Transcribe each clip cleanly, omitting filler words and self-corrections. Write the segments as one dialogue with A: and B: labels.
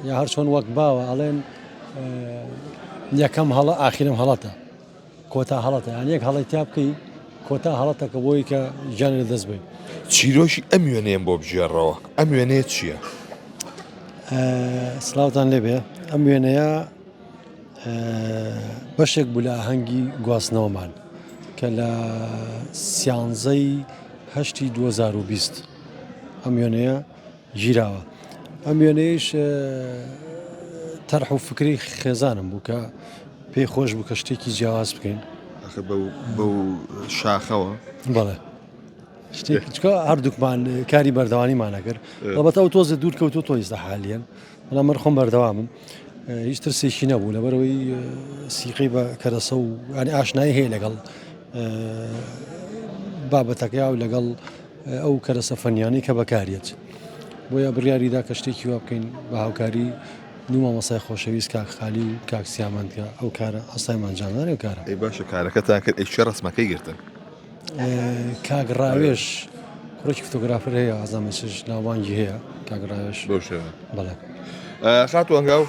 A: یا هەر چۆن وەک باوە ئەڵێن یەکەم هەڵە ئاخیرم هەڵەتە کۆتا هەڵەتە یان یەک هەڵی تیا بکەی کۆتا هەڵەتە کە بۆی کە گیانی لە دەست بەی.
B: چیرۆکی ئەم وێنەیەم بۆ بگێڕەوە، ئەم وێنەیە چییە؟
A: سڵاوتان لێبێ ئەم وێنەیە بەشێک بوو لە ئاهەنگی گواستنەوەمان کە لە سیانزەی هەشتی 2020 ئەم وێنەیە گیراوە ئەم وێنەیەش تەرح و فکری خێزانم بوو کە پێی خۆش بوو کە شتێکی جیاواز بکەین
B: بەو شاخەوە
A: بەڵێ شتێکی چکە هەردووکمان کاری بەردەوانیمانە کرد بەڵبەتە ئەو تۆزە دوور کەوتو تۆ ئیستا حالیەن بەڵام من خۆم بەردەوامم هیچ ترسێکی نەبوو لەبەرەوەی سیقەی بە کەرەسە و ینی ئاشنایی هەیە لەگەڵ بابەتەکە و لەگەڵ ئەو کەرەسە فەنیانەی کە بەکاریەت بۆیە بڕیاریدا کە شتێکی وا بکەین بە هاوکاری دوو مامۆستای خۆشەویست کاک خالی و کاک سیامەند کە ئەو کارە ئەستایمان ئەنجامدان ئەو کارە.
B: ئەی باشە کارەکەتان کرد ئەی کێ ڕەسمەکەی گرتن؟
A: کاک ڕاوێژ کوڕێکی فۆتۆگرافەر هەیە ئازامە چش ناوبانگی هەیە کاک ڕاوێژ
B: بەو شێوە
A: بەڵێ.
B: خاتوو هەنگاو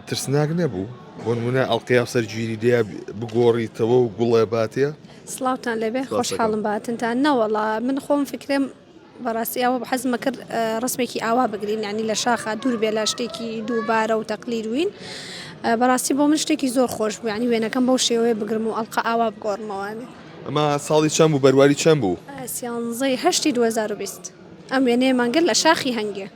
B: ترسناک نەبوو بۆ نمونە ئەڵقەی هاوسەرگیری لێ بگۆڕیتەوە و گوڵێ باتێ؟
C: سڵاوتان لێبێ خۆشحاڵم بە هاتنتان نەوەڵا من خۆم فکرم بەڕاستی ئەوە حەزمە کرد ڕسمێکی ئاوا بگرین ینی لە شاخە دوور بێ لە شتێکی دووبارە و تەقلیدوین بەڕاستی بۆ من شتێکی زۆر خۆش بوو ینی وێنەکەم بەو شێوەیە بگرم و ئەڵقە ئاوا بگۆڕمەوانێ
B: ئەمە ساڵی چەند بوو بەرواری چەند بوو؟
C: سیانزەی هەشتی 2020 ئەم وێنەیەمان گرت لە شاخی هەنگێ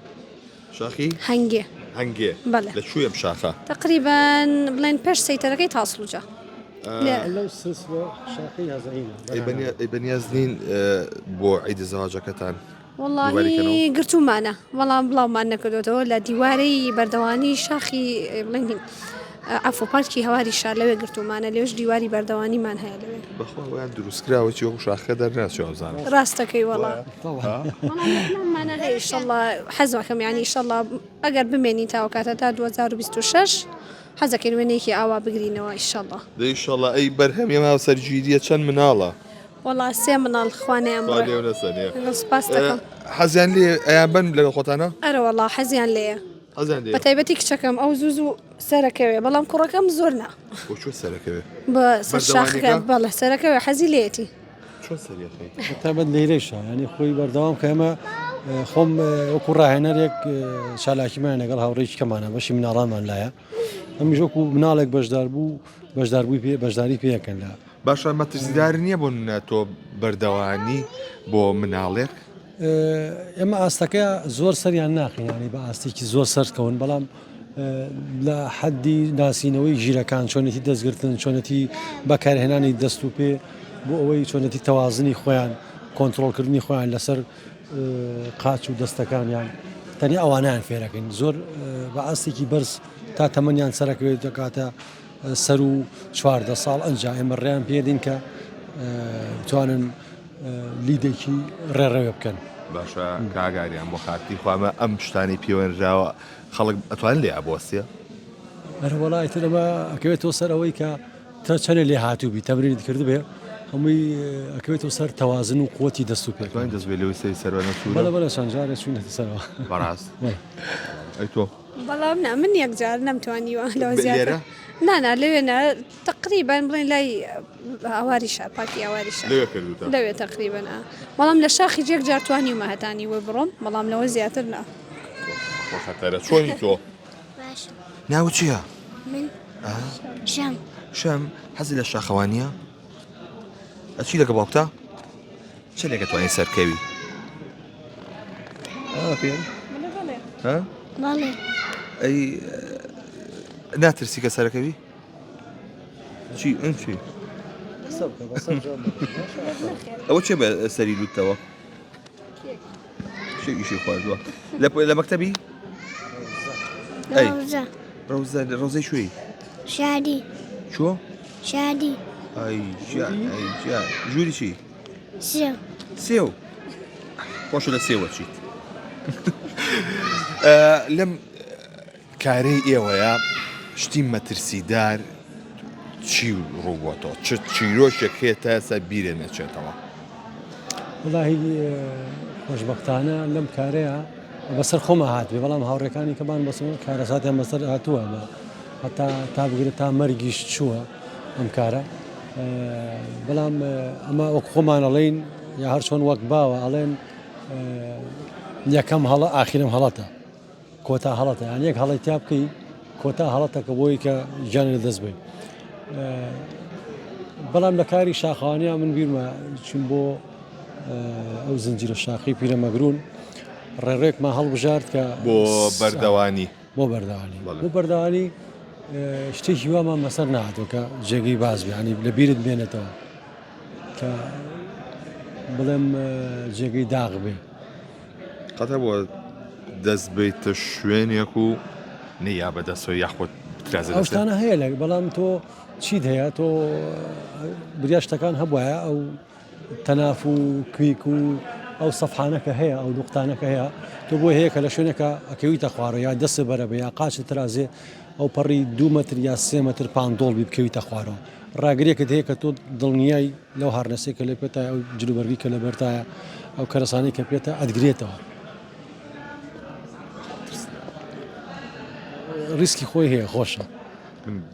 B: شاخی؟
C: هەنگێ
B: هەنگێ
C: بەڵێ
B: لە کوێ ئەم شاخە؟
C: تەقریبەن بڵێن پێش سەیتەرەکەی تاسڵوجە.
A: لەو سلسلە شاخەی هەزەینە.
B: ئەی بەنیاز نین بۆ عیدی زەواجەکەتان
C: وەڵاهی گرتوومانە بەڵام بڵاومان نەکردوێتەوە لە دیوارەی بەردەوانی شاخی بڵێن عەفو پارکی هەواری شار لەوێ گرتوومانە لێش دیواری بەردەوانیمان هەیە لەوێ.
B: بەخوا وایان دروستکراوە چی وەکو شاخەکە دەرناچێ وابزانم.
C: ڕاستەکەی وەڵا. بەڵام لە پلانمانە هەیە ئیشەڵا حەزەکەم یانی ئیشەڵا ئەگەر بمێنین تا ئەو کاتە تا 2026 حەزەکەین وێنەیەکی ئاوا بگرینەوە ئیشەڵا.
B: دەی ئیشەڵا ئەی بەرهەمی ئەم هاوسەرگیریە چەند مناڵە؟
C: وەڵا سێ مناڵ خوا نەیان
B: بڕێ. خوا لێو نەسەنێ.
C: سوپاست دەکەم.
B: حەزیان لێیە ئەیان بەن لەگەڵ خۆتانا؟
C: ئەرەوەڵا حەزیان لێیە.
B: حەزیان لێیە.
C: بە تایبەتی کچەکەم ئەو زوو زوو سەرەکەوێ بەڵام کوڕەکەم زۆر نا.
B: بۆ کوێ سەرەکەوێ؟
C: بە سەر شاخەکە بەڵێ سەرەکەوێ حەزی لێیەتی.
B: چۆن سەریەخەی؟
A: بە تایبەت لێرەیشا یانی خۆی بەردەوام کە ئێمە خۆم وەکو ڕاهێنەرێک چالاکیمان لەگەڵ هاوڕێکی کەمانە بەشی مناڵانمان لایە ئەمیش وەکو مناڵێک بەشدار بوو بەشداربووی پێ بەشداری پێەکەن لە
B: باشە مەترسیدار نییە بۆ تۆ بەردەوانی بۆ مناڵێک؟
A: ئێمە ئاستەکە زۆر سەریان ناخین ینی بە ئاستێکی زۆر سەرکەون بەڵام لە حەدی ناسینەوەی ژیرەکان چۆنێتی دەستگرتن چۆنێتی بەکارهێنانی دەست و پێ بۆ ئەوەی چۆنێتی تەوازنی خۆیان کۆنتترۆلکردنی خۆیان لەسەر قاچ و دەستەکانیان تەنیا ئەوانیان فێرەکەین زۆر بە ئاستێکی بەرز تا تەمەنیان سەرەکەوێت دەکاتە سەر و 14 ساڵ ئەنج ئێمە ڕێیان پێدین کە بتوانن لیدێکی ڕێڕەوێ بکەن.
B: باشە کاک ئاریان بۆ خاتری خوا ئەمە ئەم شتانەی پێوەنراوە خەڵک ئەتوانێت لێیا بوەستێ؟
A: ئەرە وەڵا ئیتر ئەمە ئەکەوێتەوە سەر ئەوەی کە تە چەنێ لێهاتوو بی تەمرینت کردبێ هەمووی ئەکەوێتەوە سەر تەوازن و قوتی دەست و پێ.
B: ئەتوانی دەست بێ لەوەی سەری سەروە نەچوونە؟
A: بەڵێ بەڵێ چەند جارێ چووینەتە سەرەوە.
B: بەڕاست؟ ئەی تۆ؟
C: بەڵام نا من یەکجار نەمتوانیوە لەوە زیاتر.
B: لێرە؟
C: نا نا لەوێ نا تەقریبەن بڵێن لای هاواری شار پارکی هاواری شار
B: لەوێ کردوتە؟
C: لەوێ تەقریبەن ئا بەڵام لە شاخی یەک جار توانیومە هەتا نیوەی بڕۆم بەڵام لەوە زیاتر نا.
B: خۆ خەتەرە چۆنی تۆ؟
D: باشم.
B: ناوت چییە؟
D: من شەم.
B: شەم حەزی لە شاخەوانییە؟ ئەچی لەگە باوکتا؟ چەندێک ئەتوانی سەرکەوی؟
D: بەڵێ.
B: ئەی ناترسی کە سەرەکەوی؟ چی ئەم چی؟ ئەوە چێ بە سەری لوتەوە؟ چێ ئیشی خواردووە لە مەکتەبی؟ ئەی ڕەوزە ڕەوزەی شوێی؟
D: شادی.
B: چۆ؟
D: شادی.
B: ئەی گیان ئەی گیان ژووری چی؟
D: سێو.
B: سێو خۆشە لە سێوە چیت لەم کارەی ئێوەیە شتی مەترسیدار چی ڕووبووەتەوە چ چیرۆکێک هەیە تا ئێستا بیرێ نەچێتەوە
A: وڵی خۆشببختانە لەم کارەیە. بەسەر خۆما هاتبێ بەڵام هاوڕێکانی کەمان بەسەر کارەساتیان بەسەر هاتووە بە هەتا تا بگرە تا مەرگیش چووە ئەم کارە بەڵام ئەمە وەک خۆمان ئەڵێین یا هەر چۆن وەک باوە ئەڵێن یەکەم هەڵە ئاخیرم هەڵەتە کۆتا هەڵەتە یان یەک هەڵی تیا بکەی کۆتا هەڵەتە کە بۆی کە گیانی لە دەست بی بەڵام لە کاری شاخەوانیا من بیرمە چون بۆ ئەو زنجیرە شاخی پیرەمەگرون ڕێڕێکمان هەڵبژارد کە
B: بۆ بەردەوانی
A: بۆ بەردەوانی بۆ بەردەوانی شتێکی وامان بەسەر نهاتوە کە جێگەی باز بیانی لە بیرت بێنێتەوە کە بڵێم جێگەی داغ بێ.
B: قەت هەبووە دەست بیتە شوێنێک و نەیا بەدەستەوە یاخود بترازێ
A: ئەو شتانە هەیە لە بەڵام تۆ چیت هەیە تۆ بریا شتەکان هەبواە ئەو تەناف و کویک و ئەو سەفحانە کە هەیە ئەو نوقتانە کە هەیە تۆ بۆی هەیە کە لە شوێنێکە ئەکەویتە خوارەوە یا دەست بەرە بە یا قاچت ترازێ ئەو پەڕی دوو مەتر یا سێ مەتر پاندۆڵ بی بکەویتە خوارەوە ڕاگرێکت هەیە کە تۆ دڵنیای لەو هارنەسەی کە لە پێتایە ئەو جلوبەرگی کە لەبەرتایە ئەو کەرەسانەی کە پێتە ئەتگرێتەوە ڕیسکی خۆی هەیە خۆشە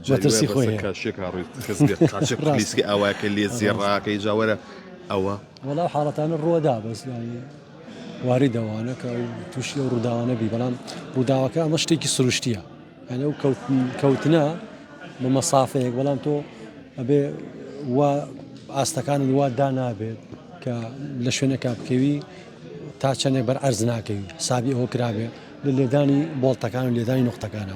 A: مەترسی خۆی هەیە.
B: کاشێک ڕووی خزبێت قاچێک پلیسکی ئاوایەکە لێ زێڕاکەی جاوەرە ئەوە
A: وەڵا حاڵەتانە ڕووەدا بەس یانی واریدە وانە کە ئەو تووشی ئەو ڕووداوانە بی بەڵام ڕووداوەکە ئەمە شتێکی سروشتیە یانی ئەو کەوتنە بە مەسافەیەک بەڵام تۆ ئەبێ وا ئاستەکانت وا دانابێت کە لە شوێنێکا بکەوی تا چەندێک بەر ئەرز ناکەوی حسابی ئەوە کرابێ لە لێدانی بۆڵتەکان و لێدانی نوقتەکانە.